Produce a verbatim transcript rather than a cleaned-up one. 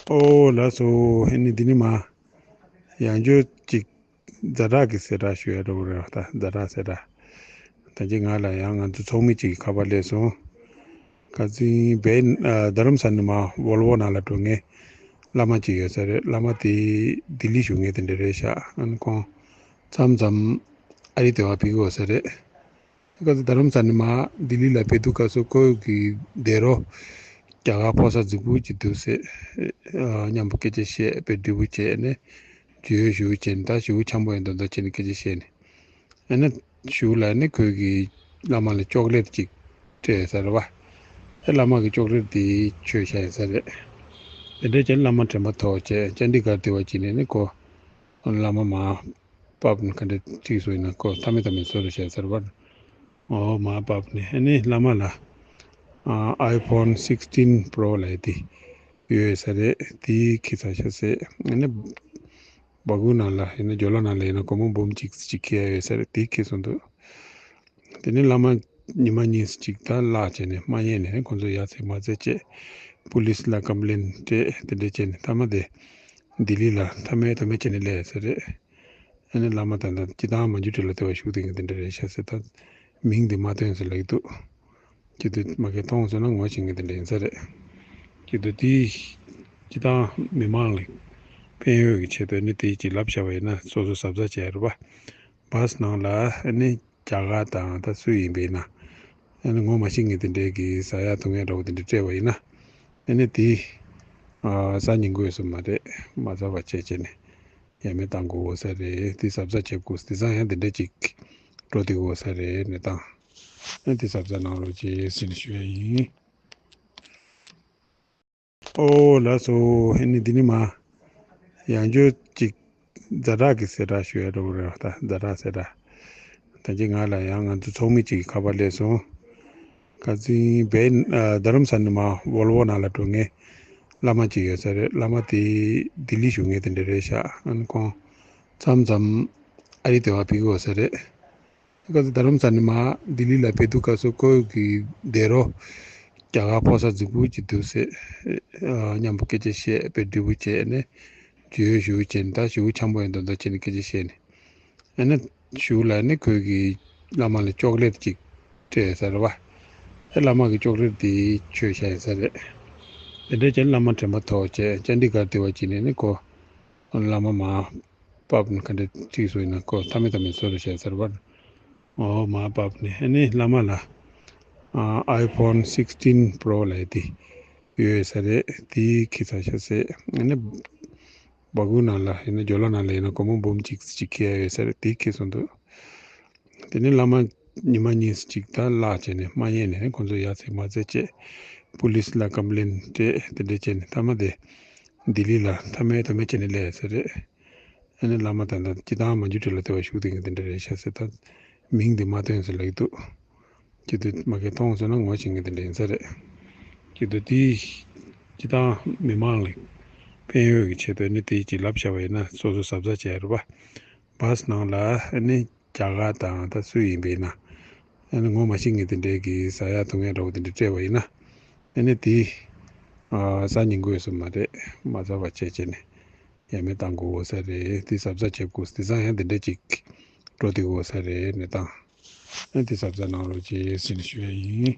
ཨོ་ལགས་སོ། ཨ་ནི་འདི་ནི་མ་ཡང་བསྐྱར་ཅིག་ཛ་དྲག་གི་གསལ་བསྒྲགས་ཞུ་ཡ་འགྲོ་གི་རེད་བ། ད་ཛ་དྲག་གསལ་བསྒྲགས། ད་ཅི་ང་ལ་ཡང་ང་ཚོ་ཚོགས་མི་ཅིག་གི་ཁ་པར་སླེབས་སོང་། ཁ་སང་བའི་ཨ་རྡ་རམ་ས་ནས་མ་ཝོལ་ཝོ་ནང་ལ་འགྲོ་མཁན་བླ་མ་ཅིག་ཡོད་ས་རེད། བླ་མ་དེ་ལྡི་ལི་བཞུགས་མཁན་དེ་འདྲ་རེད་ཤག་ཨ་ནི་ཁོང་མཚམས་མཚམས་ཨ་རི་དེ་བ་ཕེབས་ཀྱི་ཡོད་ས་རེད། ཁ་སང་རྡ་རམ་ས་ནས་མ་ལྡི་ལི་ལ་ཕེབས་དུས་སྐབས་སུ་ཁོ་གི་འདས་རོགས་རྒྱ་གར་ཕོ་གསར་རྫིག་པོ་ཅིག་འདུག་ཟེར། ཨ་མཉམ་པོ་སྐད་ཆ་བཤད་པའི་འདྲི་བོ་བྱས་ནས་བརྗོད་ཞུ་བྱས་ནས། ད་ཞུ་འཆམ་པོ་ཡིན་མདོག་མདོག་བྱས་ནས་སྐད་ཆ་བཤད་ནས། ཨ་ནི་གཞུག་ལ་ནི་ཁོས་ཀྱིས་བླ་མ་ལ་ཅོག་ལེ་ཊི་ཅིག་སྤྲད་ཡོད་ས་རེད་བ། ཨེ་བླ་མ་གིས་ཅོག་ལེ་ཊི་དེ་མཆོད་བཞག་ཡོད་ས་རེད། དེ་འདྲ་བྱས་ནས་བླ་མ་དྲན་པ་ཐོར་བྱས་ཅན་ཌི་གར་དེ་བ་ཅིག་ནས་ནི་ཁོ་བླ་མ་མར་བབས་ནས་ག་འདྲ་ཁྲིད་སོང་ཡིན་ན་ཁོ་མཐའ་མེད་མཐའ་མེད་བཟོ་རུ་བྱས་ས་རེད་བ། ཨོ་མར་བབས་ནས་ཨ་ནི་བླ་མ་ལ་ཨ་ཨའི་ཕོན་སིག་སི་ཊིན་པོ་རོ་ལབ་ཡ་དེ་ཡོད་ས་རེད། དེ་འཁྱེར་ཚར་ཤག་ཟེར། ཨ་ནི་སྦ་ཁུག་ནང་ལ་ཡིན་ན་ཇོ་ལ་ནང་ལ་ཡིན་ན་སྒོར་མོ་འབུམ་གཅིག་ཅིག་འཁྱེར་ཡ་ཡོད་ས་རེད། དེ་འཁྱེར་སོང་འདུག་དེ་ནས་བླ་མ་ཉི་མ་གཉིས་ཅིག་ད་བརླག་བྱས་ནས་མ་ཉན་ནས་ཁོང་ཚོ་ཡར་ཚེ་མར་ཚེ་བྱས། པུ་ལིས་ལ་ཀམ་པི་ལེན་སྤྲད། དེ་འདྲ་བྱས་ནས་མཐའ་མ་དེ་ལྡི་ལི་ལ་མཐའ་མའི་མཐའ་མའི་བྱས་ནས་སླེབས་ཡོད་ས་རེད། ཨ་ནི་བླ་མ་ད་ལྟ་སྤྱི་བཏང་མ་འཇུ་ཁྲི་ལ་ལྟ་བ་བཞུགས་བསྡད་མཁན་དེ་འདྲ་རེད་ཤག་ཟེར། ད་མིང་དེ་མ་ཐོན་ཟེར་ལབ་ཀྱི་འདུག་ཁྱེད་ཚོས་མ་གིར་མཐོང་སོང་ན་ངོ་ཤེས་མཁན་དེ་འདྲ་ཡིན་ས་རེད། ཁྱེད་ཚོས་དེ་སྤྱི་བཏང་མི་མང་ལ་ཕན་ཡོད་ཀྱི་ཆེད་དུ་ཨ་ནི་དེ་ཅིག་ལབ་བཞག་པ་ཡིན་ན་སོ་སོ་གཟབ་གཟབ་བྱས་རེད་པ། བྷ་སི་ནང་ལ་ཨ་ནི་རྒྱ་གར་དང་ད་སུ་ཡིན་པ་ཡིན་ན། ཨ་ནི་ངོ་མ་ཤེས་མཁན་དེ་འདྲས་ཀྱིས་ཟ་ཡ་འཐུང་ཡ་འདྲ་བོ་དེ་འདྲ་སྤྲད་པ་ཡིན་ན། ཨ་ནི་དེ་ཨ་ཟ་སྙིང་གི་ཡོད་ས་མ་རེད། མ་ཟ་བ་བྱས་བྱས་ནས་ཡ་མེད་བཏང་དགོས་ས་རེད། དེ་གཟབ་གཟབ་བྱེད་དགོས། དེང་སང་ཡང་དེ་འདྲ་ཅིག་འགྲོ་བསྡད་ཡོད་ས་རེད། གནས་སྟངས། ཨ་ནི་དེ་གཟབ་གཟབ་གནང་རོགས་བྱེད་ཟེར་ནས་ཞུ་ཡ་ཡིན། ཨོ་ལགས་སོ། ཨ་ནི་འདི་ནི་མ་ཡང་བསྐྱར་ཅིག་ཛ་དྲག་གི་གསལ་བསྒྲགས་ཞུ་ཡ་འགྲོ་གི་རེད་བ། ད་ཛ་དྲག་གསལ་བསྒྲགས། ད་ཅི་ང་ལ་ཡང་ང་ཚོ་ཚོགས་མི་ཅིག་གི་ཁ་པར་སླེབས་སོང་། ཁ་སང་བའི་ཨ་རྡ་རམ་ས་ནས་མར་ཝོལ་ཝོ་ནང་ལ་འགྲོ་མཁན་བླ་མ་ཅིག་ཡོད་ས་རེད། བླ་མ་དེ་ལྡི་ལི་བཞུགས་མཁན་དེ་འདྲ་རེད་ཤག་ཨ་ནི་ཁོང་མཚམས་མཚམས་ཨ་རི་དེ་བ་ཕེབས་ཀྱི་ཡོད་ས་རེད། ཁ་སང་རྡ་རམ་ས་ནས་མར་ལྡི་ལི་ལ་ཕེབས་དུས་སྐབས་སུ་ཁོ་གི་འདས་རོགས་རྒྱ་གར་ཕོ་གསར་རྫིག་པོ་ཅིག་འདུག་ཟེར། ཨ་མཉམ་པོ་སྐད་ཆ་བཤད་པའི་འདྲི་བོ་བྱས་ནས་བརྗོད་ཞུ་བྱས་ནས། ད་ཞུ་འཆམ་པོ་ཡིན་མདོག་མདོག་བྱས་ནས་སྐད་ཆ་བཤད་ནས། ཨ་ནི་གཞུག་ལ་ནི་ཁོས་ཀྱིས་བླ་མ་ལ་ཅོག་ལེ་ཊི་ཅིག་སྤྲད་ཡོད་ས་རེད་བ། ཨེ་བླ་མ་གིས་ཅོག་ལེ་ཊི་དེ་མཆོད་བཞག་ཡོད་ས་རེད། དེ་འདྲ་བྱས་ནས་བླ་མ་དྲན་པ་ཐོར་བྱས་ཅན་ཌི་གར་དེ་བ་ཅིག་ནས་ནི་ཁོ་བླ་མ་མར་བབས་ནས་ག་འདྲ་ཁྲིད་སོང་ཡིན་ན་ཁོ་མཐའ་མེད་མཐའ་མེད་བཟོ་རུ་བྱས་ས་རེད་བ། ཨོ་མར་བབས་ནས་ཨ་ནི་བླ་མ་ལ་ཨ་ཨའི་ཕོན་སིག་སི་ཊིན་པོ་རོ་ལབ་ཡ་དེ་ཡོད་ས་རེད། དེ་འཁྱེར་ཚར་ཤག་ཟེར། ཨ་ནི་སྦ་ཁུག་ནང་ལ་ཡིན་ན་ཇོ་ལ་ནང་ལ་ཡིན་ན་སྒོར་མོ་འབུམ་གཅིག་ཅིག་འཁྱེར་ཡ་ཡོད་ས་རེད། དེ་འཁྱེར་སོང་འདུག་དེ་ནས་བླ་མ་ཉི་མ་གཉིས་ཅིག་ད་བརླག་བྱས་ནས་མ་ཉན་ནས་ཁོང་ཚོ་ཡར་ཚེ་མར་ཚེ་བྱས། པུ་ལིས་ལ་ཀམ་པི་ལེན་སྤྲད། དེ་འདྲ་བྱས་ནས་མཐའ་མ་དེ་ལྡི་ལི་ལ་མཐའ་མའི་མཐའ་མའི་བྱས་ནས་སླེབས་ཡོད་ས་རེད། ཨ་ནི་བླ་མ་ད་ལྟ་སྤྱི་བཏང་མ་འཇུ་ཁྲི་ལ་ལྟ་བ་བཞུགས་བསྡད་མཁན་དེ་འདྲ་རེད་ཤག་ཟེར། ད་མིང་དེ་མ་ཐོན་ཟེར་ལབ་ཀྱི་འདུག་ཁྱེད་ཚོས་མ་གིར་མཐོང་སོང་ན་ངོ་ཤེས་མཁན་དེ་འདྲ་ཡིན་ས་རེད། ཁྱེད་ཚོས་དེ་སྤྱི་བཏང་མི་མང་ལ་ཕན་ཡོད་ཀྱི་ཆེད་དུ་ཨ་ནི་དེ་ཅིག་ལབ་བཞག་པ་ཡིན་ན་སོ་སོ་གཟབ་གཟབ་བྱས་རེད་པ། བྷ་སི་ནང་ལ་ཨ་ནི་རྒྱ་གར་དང་ད་སུ་ཡིན་པ་ཡིན་ན། ཨ་ནི་ངོ་མ་ཤེས་མཁན་དེ་འདྲས་ཀྱིས་ཟ་ཡ་འཐུང་ཡ་འདྲ་བོ་དེ་འདྲ་སྤྲད་པ་ཡིན་ན། ཨ་ནི་དེ་ཨ་ཟ་སྙིང་གི་ཡོད་ས་མ་རེད། མ་ཟ་བ་བྱས་བྱས་ནས་ཡ་མེད་བཏང་དགོས་ས་རེད། དེ་གཟབ་གཟབ་བྱེད་དགོས། དེང་སང་ཡང་དེ་འདྲ་ཅིག་འགྲོ་བསྡད་ཡོད་ས་རེད། གནས་སྟངས། ཨ་ནི་དེ་གཟབ་གཟབ་གནང་རོགས་བྱེད་ཟེར་ནས་ཞུ་ཡ་ཡིན།